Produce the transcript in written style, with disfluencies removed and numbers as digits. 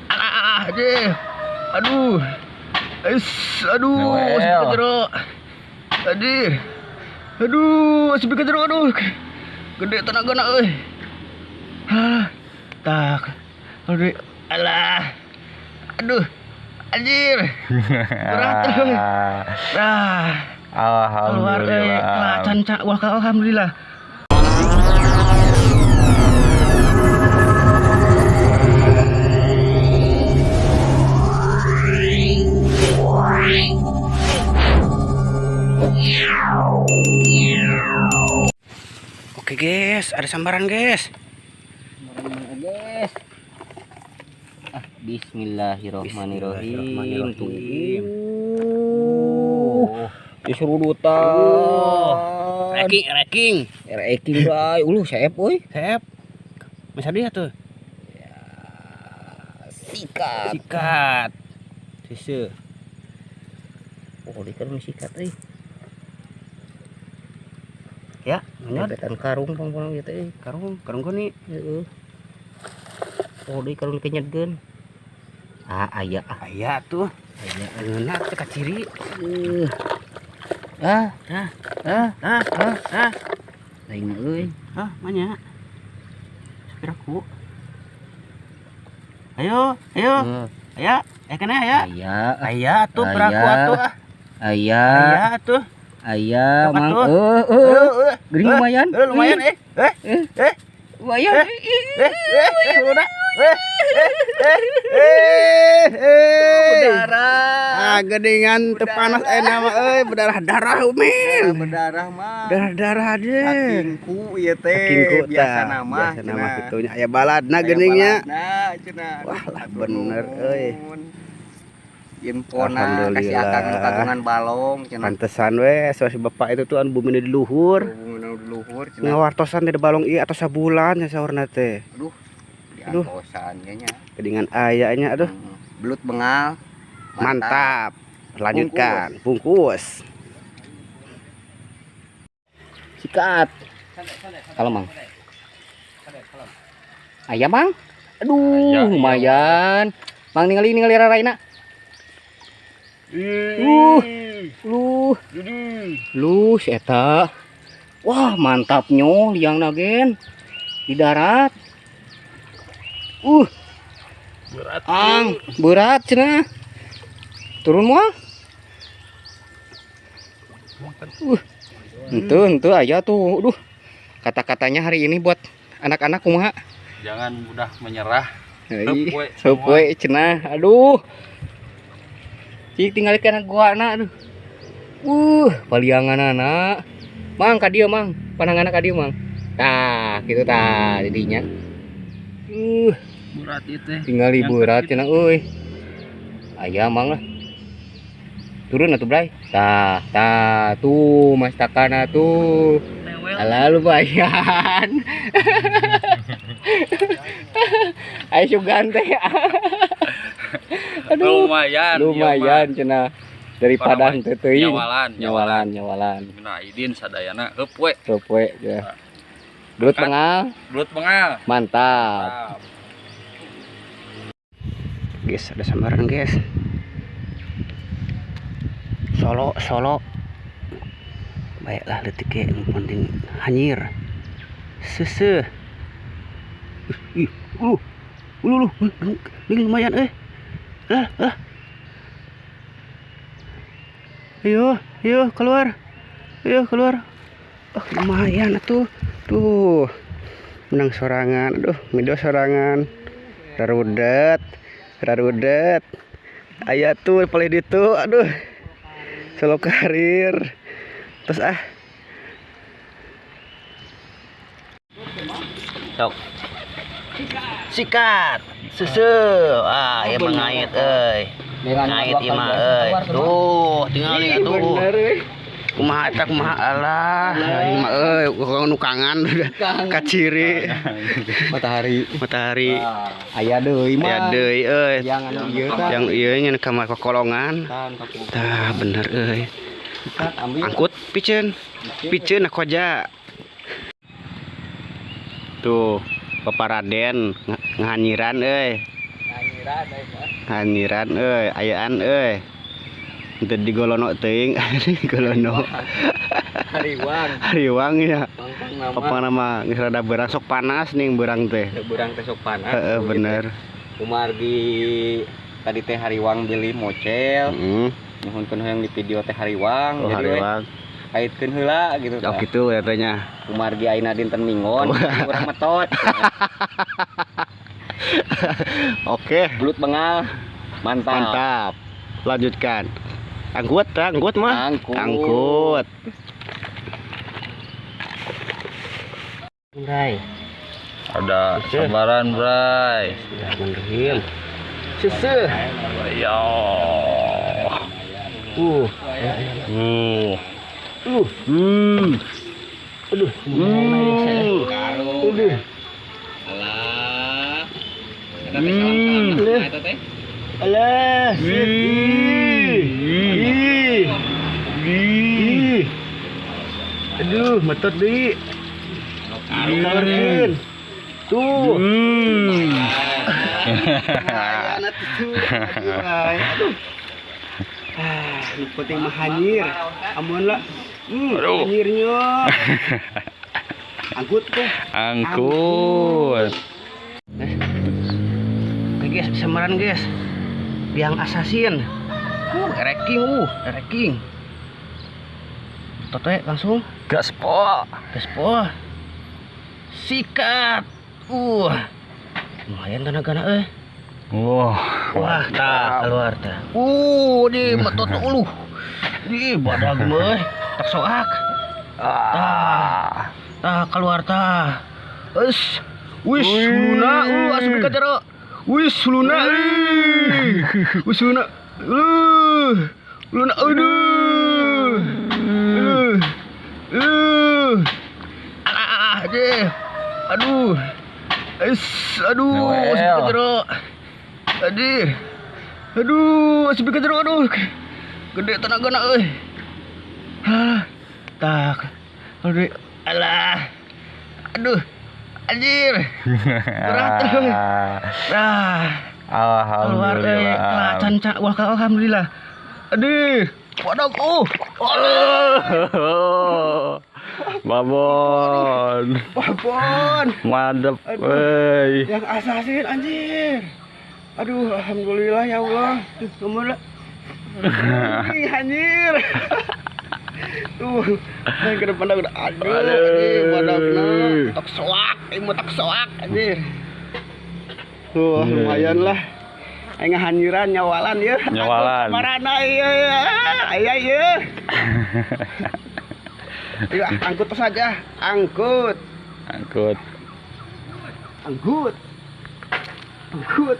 Alah, deh. Aduh. Ais, aduh, masih Noel. kejero. Aduh. Aduh, masih kejero, aduh. Gede tenaga na euy. Hah. Tak. Aduh. Alah. Aduh. Anjir. Berat euy. Nah, keluar euy. Alhamdulillah. Kelacan cak. Wah, alhamdulillah. Oke guys, ada sambaran guys. Guys. Ah, bismillahirrahmanirrahim. Bismillahirrahmanirrahim. Tuh. Disurudutan. Ranking, ranking. Ranking bae. Uluh seep euy. Sep. Masa dia tuh. Sikat. Sikat. Sise. Oh, di kan sikat euy. Ya, menyot. Nyebetan karung pang-pang gitu euy. Karung, karung goni. Heeh. Oh, di karung kenyedkeun. Ah, aya ah. Aya tuh. Aya. Ngeunah teh kaciri. Ah, Ah, ah, ah, ah. ah. Lain euy. Ah, mana? Sepiraku. Ayo, ayo. Heeh. Aya, kena aya. Aya. Aya tuh peraku Aya. atuh ah. Aya. Aya tuh. Aya, Dapat mang. tuh. Heeh. Gering lumayan. Lumayan eh. Eh, Lumayan. Udah. Berdarah. Ah, geningan teu panas nama euy, berdarah-darah umin. Berdarah mah. Berdarah-darah aja. Sakingku ieu teh Sakingku biasa tah, nama. biasa nama kitunya aya baladna geuningnya. Nah, cenah. Wah lah bener euy. Infona kasih Alhamdulillah. akang nu kagungan balong cenah. Pantesan we si bapak itu tuh anu bumi di luhur. Bumi di luhur cenah. Ngawartosan di balong ieu atau sabulan ya saurna teh. Aduh. Aduh. Diantosan nya. Geningan ayanya aduh. Belut bengal. Mantap. Lanjutkan. Bungkus. Sikat. Kalau mang. Aya mang. Aduh, Aya, lumayan. Mang ningali ningali raraina. Lu. Lu si eta. Wah, mantapnya liang nagen di darat. Berat. Ang, berat cenah. Turun moal. Henteu aya tuh. Aduh. Kata-katanya hari ini buat anak-anak kumaha? Jangan mudah menyerah. Heup Heup we we cenah. Aduh. Cik tinggal kana gua na aduh. Palianganana. Mang ka dieu mang, pananganna ka dieu mang. Tah, kitu tah didinya. Berat ieu teh. Tinggal berat cenah euy. Aya mang lah. Turun atuh Bray. Tah, tah tuh Mas Takana tuh. Alah lumayan. Ayo sugan teh. Aduh. Lumayan. Lumayan cenah. Dari Padang teh teuing. Nyawalan, Nyawalan, nyawalan. Mina idin sadayana heup we. Heup we ya. Belut bengal. Belut bengal. Mantap. Guys, ada sambaran guys. Solo, solo. Baiklah detik ge, yang penting hanyir. Sese. Ih, ulu. Ulu, ulu. Ini lumayan eh. Lah, lah. Ayo, ayo keluar. Ayo keluar. Oh, lumayan atuh. Tuh. Menang sorangan. Aduh, mido sorangan. Rarudet. Rarudet. Aya tuh paling ditu. Aduh. Solo karir. Terus ah. Sok. Sikat. Susu. Ah, ieu mah ngait euy. Ngait ieu mah euy. Tuh, tingali atuh. Kumaha eta kumaha alah. Aing mah euy, nukangan kaciri. Matahari. Matahari. Aya deui mah. Aya deui euy. Yang anu ieu tah. Yang ieu nya kamar kokolongan. Tah bener euy. Angkut piceun. Piceun aku aja. Tuh. Bapak Raden ngahanyiran euy. Hanyiran euy, ayaan euy. Teu digolono teuing, digolono. Hariwang. Hariwang ya. Pang nama geus rada beurang sok panas ning beurang teh. Beurang teh sok panas. Heeh, bener. Kumargi tadi teh hariwang beli mocel. Heeh. Nyuhunkeun hoyong di video teh hariwang. Oh, hariwang. Kaitkeun heula gitu. Oh gitu ya tehnya. Kumargi ayeuna dinten minggon, urang metot. Oke. Belut bengal. Mantap. Mantap. Lanjutkan. Angkut, angkut mah. Angkut. Angkut. Bray. Ada sabaran, Bray. Bismillahirrahmanirrahim. Sese. Ya. Aduh. Aduh. Alah. Alah. Aduh, metot deui. Keluarkeun. Tuh. Aduh. Ah, nu penting mah hanyir. Amun lah. Hanyirnya. Angkut teh. Angkut. Oke guys, semaran guys. Biang assassin. Ereking, ereking. Tote langsung gaspol. Gaspol. Sikat. Lumayan tenagana euy. Wah, wah, tah keluar tah. Di metot uluh. Di badag mah euy, tak soak. Tah. Tah keluar tah. Eus. Wis huluna, asup ka jero. Wis huluna euy. Wis huluna. Huluna aduh. Ah, deh. Aduh. Eus, aduh, asup ka jero. Aduh. Aduh, asup ka jero aduh. Gede tenagana euy. Hah. Tak. Aduh. Alah. Aduh. Anjir. Berat euy. Nah. Alhamdulillah. Keluar wah, alhamdulillah. Aduh. Waduh. Oh. Babon. Babon. Mantap euy. Yang assassin anjir. Aduh, alhamdulillah ya Allah. Tuh, nomor lah. Ih, anjir. Tuh, saya ke depan udah aduh, anjir, badagna tak soak, ieu tak soak anjir. Tuh, lumayan lah. Aing hanyiran nyawalan ya. Nyawalan. Marana ieu ya. Aya ieu. Ayo angkut saja, angkut. Angkut. Angkut. Angkut.